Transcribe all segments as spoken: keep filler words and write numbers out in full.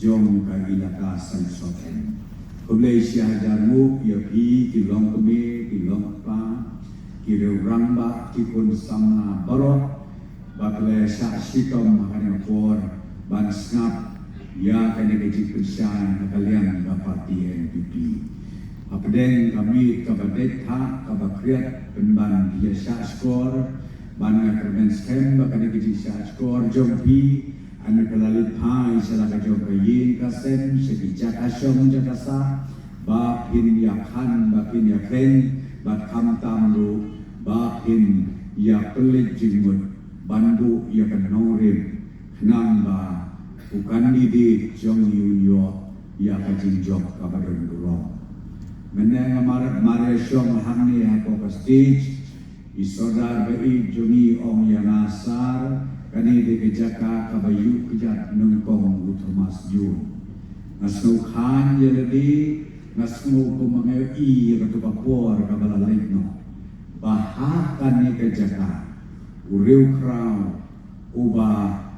jong ka ilaka Saitsohpen. Khublei shihajar nguh ïa phi ki longkmie, ki longkpa, ki rangbah, ki khun samla baroh ba phi la shah shitom ha kane ka por ban sngap ïa kane ka jingpynshai na ka liang ka party N P P. Hapdeng ka miet kaba dei thah kaba khriat pynban phi ïa shah shkor, bad nga kyrmen skhem ba kane ka jingshah shkor jong phi, hynrei ka la leit phai sha la ka jong ka ïing ka sem, sha ki jaka shong jaka sah, ba phin ïa khan, ba phin ïa kren, bad khamtam ruh ba phin ïa pynleit jingmut ban buh ïa ka nongrim, khnang ba u candidate jong ngi un ïoh ïa ka jingjop kaba don burom. Mynne nga mar, mar ïa shong hangne hapoh ka stage, i Sordar ba ïeit jong ngi ong ïa nga, Sir, kane dei ka jaka kaba ïuh kjat nyngkong u Thomas Jones. Nga sngew khlaiñ ïa lade, nga sngew kumba nga ïohi ïa katu ka por kaba la leit noh, ba ha kane ka jaka u riewkhraw uba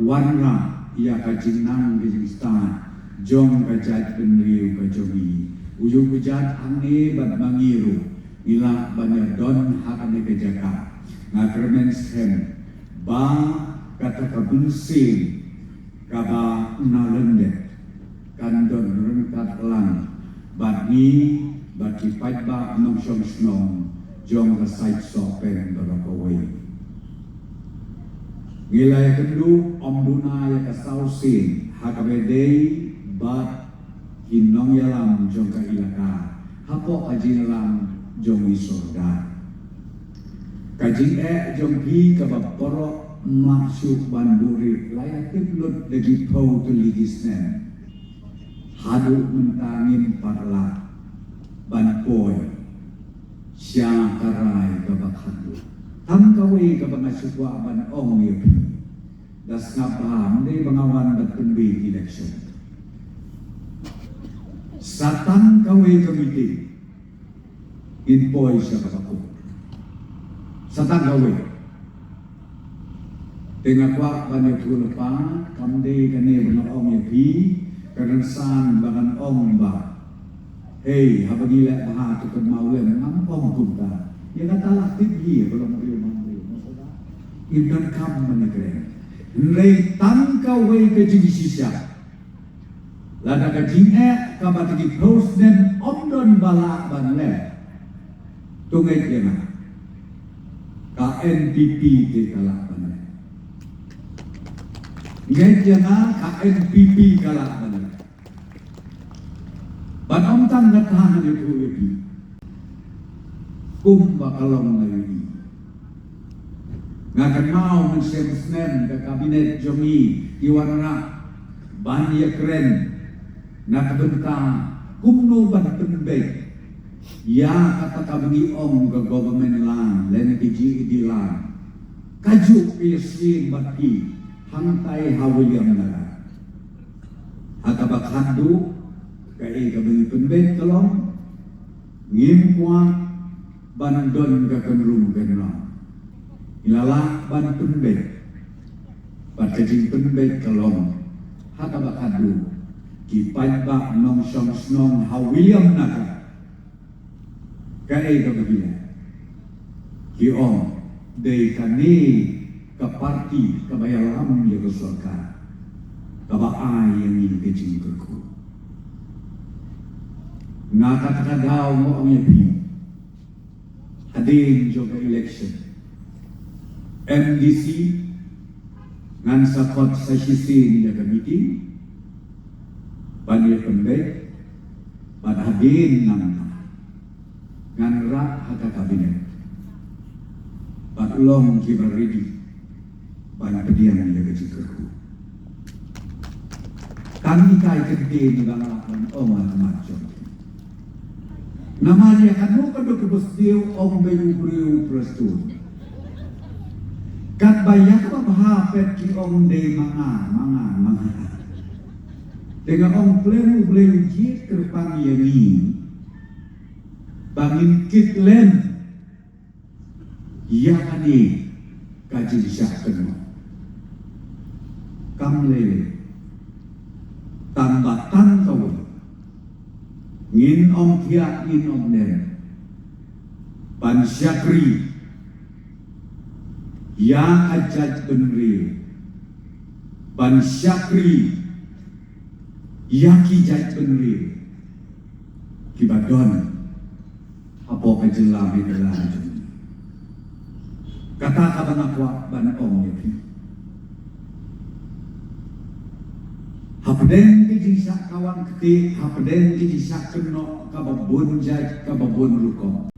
wanrah ïa ka jingnang ka jingstad jong ka jaitbynriew ka jong ngi u ïuh kjat hangne, bad ma ngi ruh ngi lah ban ïa don ha kane ka jaka. Nga kyrmen skhem ba kata ka mynsiem kaba na lyndet kan don ryngkat lang bad ngi, bad ki paidbah nongshong shnong jong ka Saitsohpen baroh kawei. Ngi la ïakynduh ym duna ïa ka saw sien ha kaba ïadei bad ki nongïalam jong ka ilaka hapoh ka jingïalam jong i Sordar. Ka jingeh jong phi kaba baroh ym lah shuh ban buhrieh, la ïa tip lut da ki phew tylli ki snem haduh mynta ngim pat lah ban poi sha ka rai kaba khatduh. Tang kawei kaba nga shu kwah ban ong ïa phi, da sngap bha, ym dei ba nga wan ban pynbeit election. Sa tang kawei ka meeting ngin poi sha kaba kut. Sa tang kawei. Te nga kwah ban ïathuh lypa, kam dei kane ba nga ong ïa phi, ka rynsan ba ngan ong ba, hei, haba ngi leh bha to kynmaw lem, ngam ong kumta. Ïa kata la tip hi ba long briew man briew. Ngim donkam ban ïakren. Hynrei tang kawei ka jingshisha. Lada ka jingeh kaba te ki phew snem ym don ba lah ban leh, to ngeit ïa nga, ka N P P te ka lah ban leh. Ngeit ïa nga, ka N P P ka lah ban leh. Bad ym tang kata, ngan ïathuh ïa phi kumba ka long na ïa phi. Nga kynmaw mynshem snem ka kabinet jong ngi ki wanrah ban ïakren na ka bynta kumno ban pynbeit ïa kata kaba ngi ong ka government land lane ka G E D land. Kajuh ka ïasyriem bad phi hangtai ha Williamnagar. Ha kaba khatduh, kaei kaba ngi pynbeit ka long, ngim kwah ban don ka kynrum kynram. Ngi la lah ban pynbeit, bad ka jingpynbeit ka long, ha kaba khatduh, ki paidbah nongshong shnong ha Williamnagar, kaei kaba ki leh, ki ong, dei kane ka party kaba ïalam ïa ka sorkar kaba ai ïa ngi ka jingkyrkhu. Nga kata ka daw nga ong ïa phi, hadien jong ka election M D C, ngan sa khot sa shisien ïa ka meeting ban ïa pynbeit, bad hadien nangta ngan rah ha ka kabinet bad long kiba ready ban pdiang ïa ka jingkyrkhu. Tang ïa kai ka ktien ba nga lah ban ong ha khmat jong phi. Namar ïa kano kano kaba sdiew ong bad u briew u prestone. Katba ïa kaba bha pet ki ong dei ma nga, ma nga, ma nga. Te nga ong khlem U Blei u jied kyrpang ïa ngi ba ngin kit lem ïa kane ka jingshah kynnoh. Kam lei lei tang ba Ngin ym thiah, ngin ym dem ban shakri ïa ka jaitbynriew, ban shakri ïa ki jaitbynriew kiba don hapoh ka jylla Meghalaya jong ngi. Kata kaba nga kwah ban ong ïa phi. Hapdeng ka jingshah kawang kti, hapdeng ka jingshah kynnoh kaba bun jait, kaba bun rukom,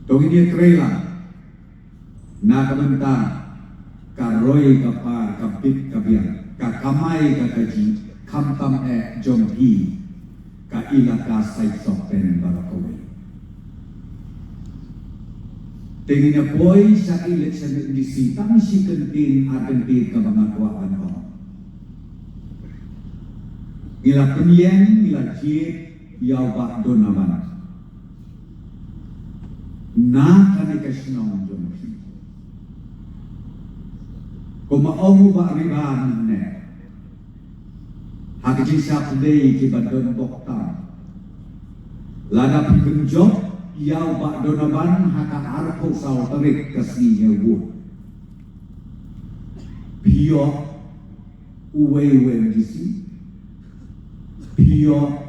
to ngin ïa trei lang na ka bynta ka roi ka par, ka bit ka biang, ka kamai ka kajih, khamtam eh jong phi ka Elaka Saitsohpen baroh kawei. Te ngin ïa poi sha election M D C tang shi kyntien ar kyntien kaba nga kwah ban ong. Ngi la pynïeng, ngi la jied ïa u Bah Donavan na kane ka shnong jong phi. Kumba ong u Bah Riban mynne, ha ka jingshah pdei kiba don bok tam, lada phi pynjop ïa u Bah Donavan ha ka arphew saw tarik ka sngi ñiew vote, phi ïoh uwei u M D C, phi ïoh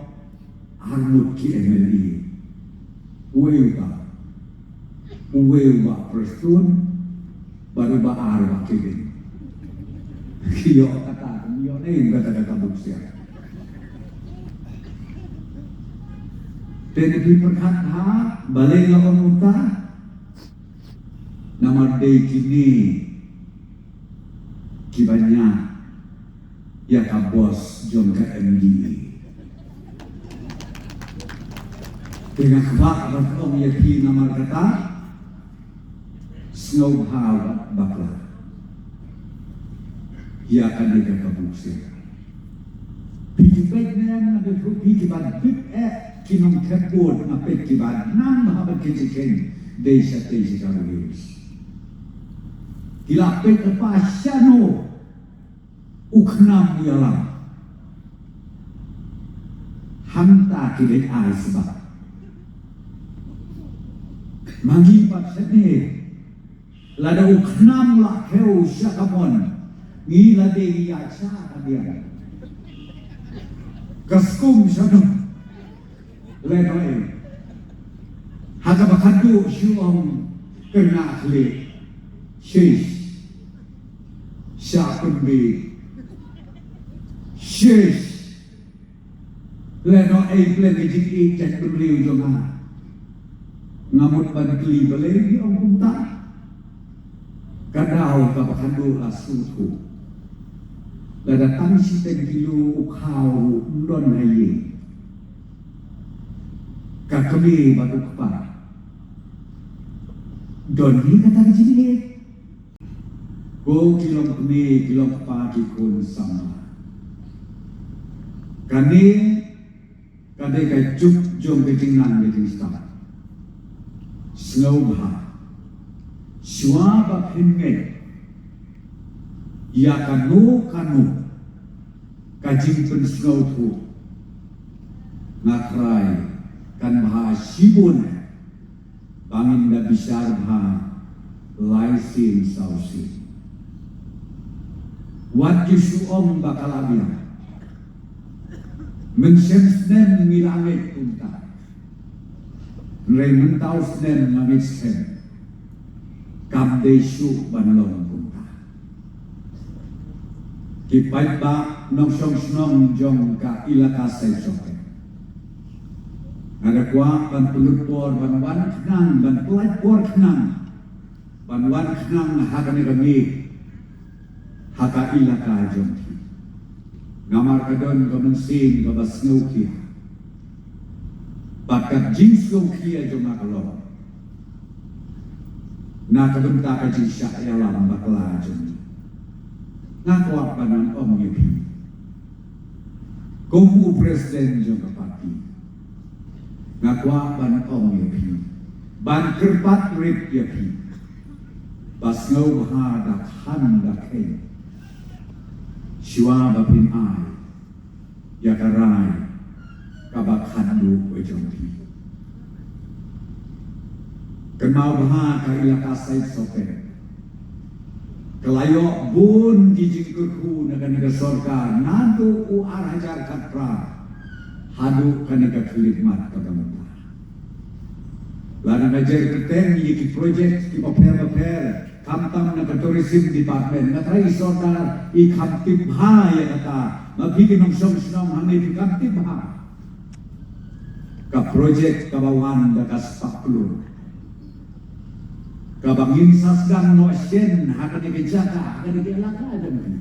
arngut ki M L A. Uwei uta, uwei u Bah Prestone bad uba ar u Bah Kevin. Ki ïoh kata, ki ïoh ne ïoh kata, kata buk siang. Te phi pyrkhat ha balei nga ong uta? Namar dei kine kiba ñiah ïa ka boss jong ka M D A. Te nga kwah ban ong ïa phi namar kata, sngewbha bakla ïa kane ka kabu kseh. Phi ju peit ne em, nga dei ruh phi kiba bit eh ki nongthep vote, nga peit kiba nang bha ban kynjah kynjah dei shatei sha ka Hills. Ki la peit eh ba shano u khnam u ïalam. Hangta ki dei ai sbak. Ma ngi pat shane, lada u khnam la khew sha ka mon, ngi la dei ïa sha ka biang. Ka skum shano? Lehnohei. Ha kaba khadduh shu ong kyrna khlieh. Shish. Shah pynbeit. Shish. Lehnohei, pleng ka jingïeit jaitbynriew jong nga. Nga mut ban kylli balei phi ong kumta. Ka daw kaba khadduh la sngewthuh. Lada tang shiteng kilo u khaw ruh ym don ha ïing. Ka kmie bad u kpa, don hi kata ka jingïeit? Ko ki longkmie, ki longkpa, ki khun samla, kane ka dei ka juk jong ka jingnang ka jingstad. Sngewbha, shuwa ba phin ngeit ïa kano kano ka jingpynsngewthuh, nga tharai kan bha shibun ba ngin da bishar bha lai sien saw sien. Wat ju shu ong ba ka la biang. Mynshem snem ngi la ngeit kumta. Hynrei mynta u snem nga ngeit skhem kam dei shuh ban long kumta. Ki paidbah nongshong shnong jong ka Elaka Saitsohpen, nga da kwah ban pynlut por ban wan khnang, ban pyllait por khnang, ban wan khnang ha kane ka miet, ha ka Elaka jong phi. Namar ka don ka mynsiem kaba sngewkhia bad ka jingsngewkhia jong nga ka long na ka bynta ka jingshah ïalam bakla jong ngi. Nga kwah ban ong ïa phi, kum u president jong ka party, nga kwah ban ong ïa phi, ban kyrpad rit ïa phi, ba sngewbha da khan da kheiñ shuwa ba phin ai ïa ka rai, kaba khatduh ka jong phi. Kynmaw ba ha ka ilaka Saitsopen ka la ïoh bun ki jingkyrkhu na kane ka sorkar naduh u ar hajar khatphra haduh kane ka khyllipmat kaba mynta. Lada nga jer kyrteng ïa ki project kiba pher bapher, khamtam na ka tourism department, nga tharai i sorkar i kham tip bha ïa kata. Ma phi ki nongshong shnong hangne phi kham tip bha. Ka project kaba wan da ka spah klur, kaba ngin sa sdang noh shen ha kane ka jaka, ha kane ka ilaka jong phi,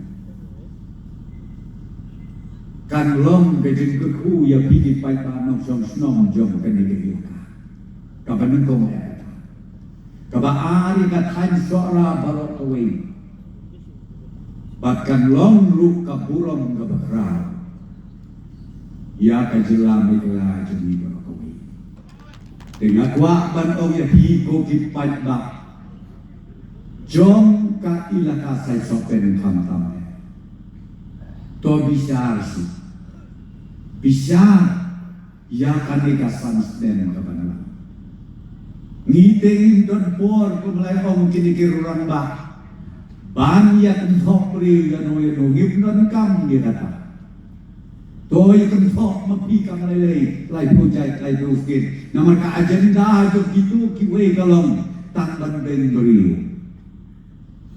kan long ka jingkyrkhu ïa phi ki paidbah nongshong shnong jong kane ka ilaka. Kaba nyngkong eh kata, kaba ar ïa ka thaiñ Sohra baroh kawei, bad kan long ruh ka burom kaba khraw ïa ka jylla Meghalaya jong ngi baroh kawei. Te nga kwah ban ong ïa phi ko ki paidbah jong ka ilaka Saitsopen khamtam eh, to bishar seh, bishar ïa kane ka san snem ka ban wan. Ngi te ngim don por, kum la ong kine ki rangbah, ban ïa kynthoh briew ïa no ïa no, ngim don kam ïa kata. To ïa kynthoh ma phi kam lei lei, laiphew jait, laiphew sien. Namar ka agenda jong kito kiwei ka long tang ban beiñ briew.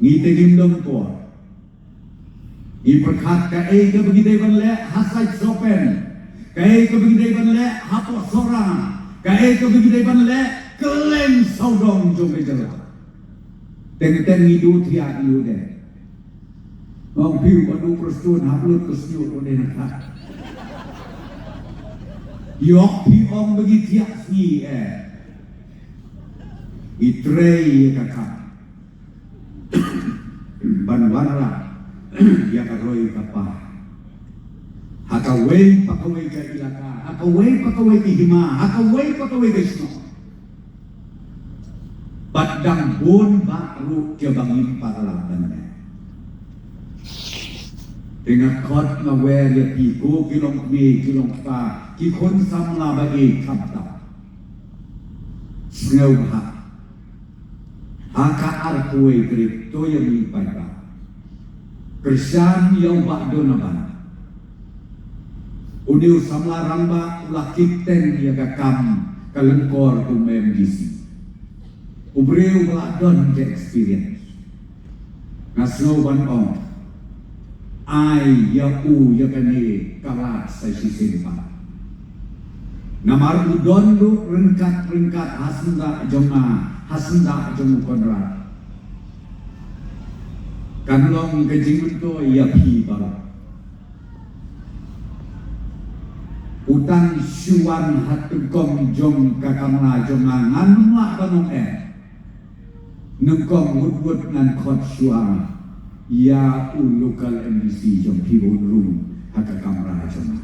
Ngi te ngim don por. Ngi pyrkhat kaei kaba ngi dei ban leh ha Saitsopen, kaei kaba ngi dei ban leh hapoh Sohra, kaei kaba ngi dei ban leh kylleng sawdong jong ka jylla. Teng teng ngi duh thiah ngi duh dei. Ong phi u ba duh Prestone hap lut ka sniut u dei na ka. Ïoh phi ong ba ngi thiah sngi eh. Ngi trei ïa ka kam ban wanrah ïa ka roi ka par ha kawei pa kawei ka ilaka, ha kawei pa kawei ka hima, ha kawei pa kawei ka shnong. Bad dang bun bah ruh kiba ngim pat lah ban leh. Te nga khot nga wer ïa phi ko ki longkmie ki longkpa, ki khun samla ba ïeit, khamtam, sngewbha ha ka arphew wei tarik to ïa mih paidbah, kyrshan ïa u Bah Donavan. Une u samla rangbah u la kit teng ïa ka kam ka lyngkor kum MDC. U briew u la don ka experience. Nga sngew ban ong, ai ïa u ïa kane ka lad sa shisien pat. Namar u don ruh ryngkat ryngkat ha syndah jong nga, ha syndah jong u Conrad. Kan long ka jingmyntoi ïa phi baroh. U tang shu wan ha tyngkong jong ka kamra jong nga, ngan ym lah ban ong eh. Nyngkong wut wut ngan khot shuwa ïa u local MDC jong phi ba un rung ha ka kamra jong nga.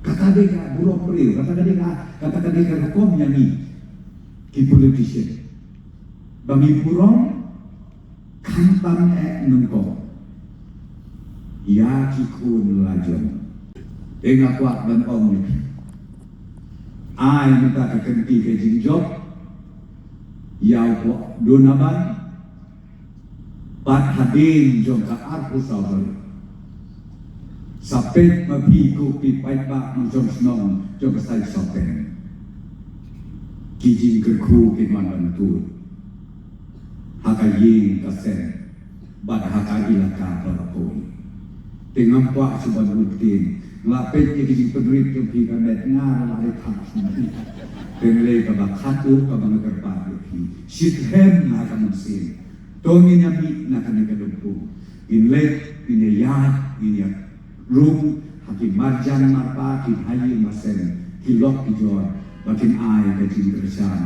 Kata dei ka burom briew, kata ka dei ka, kata ka dei ka rukom ïa ngi ki politician. Ba ngi burom khamtam eh nyngkong ïa ki khun la jong. Te nga kwah ban ong ïa phi, ai mynta ka kynti ka jingjop ïa u Bah Donavan. Bad hadien jong ka arphew saw tarik, sa peit ma phi ko ki paidbah nongshong shnong jong ka Saitsopen, ki jingkyrkhu kin wan ban tuid ha ka ïing ka sem bad ha ka ilaka baroh kawei. Te ngam kwah shuh ban bun ktien. Nga la peit ïa ki jingpynrit jong phi ka met, nga la ai thap shuh. Te ngi lei kaba khatduh kaba nga kyrpad ïa phi, shitrhem ha ka mynsiem. To ngin ïa mih na kane ka lympung, ngin leit, ngin ïa ïaid, ngin ïa rung ha ki marjan marpa, ki bhaïing bhasan, ki lok ki jor, ba kin ai ka jingkyrshan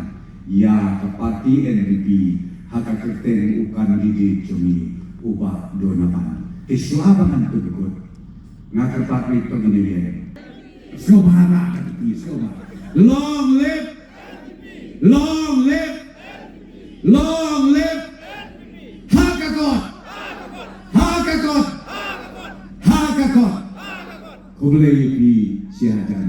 ïa ka party NPP ha ka kyrteng u candidate jong ngi, u Bah Donavan. Te shuwa ba ngan pynkut, nga kyrpad rit, to ngin ïa ïeng. Sngewbha, sngewbha. Long live! Long live! Long live! Ha ka kot! Ha ka kot! Ha ka kot! Khublei ïa phi shihajan.